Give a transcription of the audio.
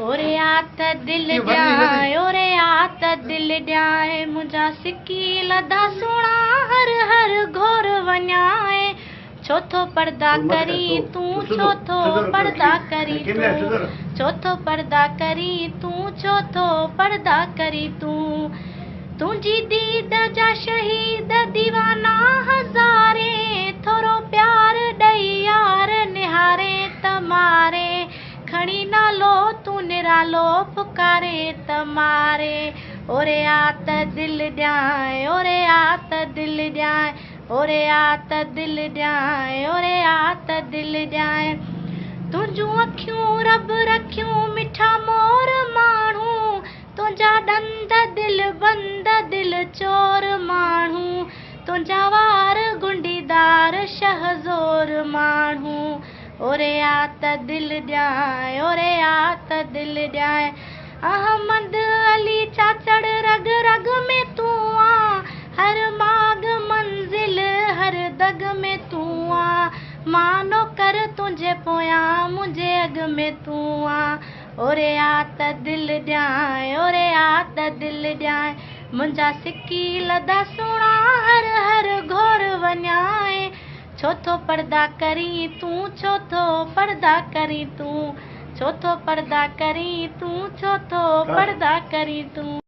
اوري آ ته دل ڏيانء، اوري آ ته دل ڏيانء، منهنجا سڪي لڌا سهڻا هر هر گهور وڃانء. ڇو ٿو پردا ڪرين تون، ڇو ٿو پردا ڪرين تون، ڇو ٿو پردا ڪرين تون، ڇو ٿو پردا ڪرين تون. تنهنجي ديد جا شهيد ديوانا هزارين، ٿورو پيار ڏئي يار نهارين ته مارين. کڻي نالو تون نرالو پڪارين ته مارين. اوري آ ته دل ڏيانء، اوري آ ته دل ڏيانء، اوري آ ته دل ڏيانء، اوري آ ته دل ڏيانء. تنهنجون اکيون رب رکيون مٺا مور ماڻهو، تنهنجا ڏند دل بند دل چور ماڻهو، تنهنجا وار گهنڊيدار شهزور ماڻهو. اوري آ ته دل ڏيانء، اوري آ ته دل ڏيانء. احمد علي چاچڙ رڳ رڳ ۾ تون آن، هر ماڳ منزل هر دڳ ۾ تون آن. مان نوڪر تنهنجي پويان منهنجي اڳ ۾ تون آن. اوري آ ته دل ڏيانء، اوري آ ته دل ڏيانء، منهنجا سڪي لڌا سهڻا هر هر گهور وڃانء. ڇو ٿو پردا ڪرين تون، ڇو ٿو پردا ڪرين تون، ڇو ٿو پردا ڪرين تون، ڇو ٿو پردا ڪرين تون.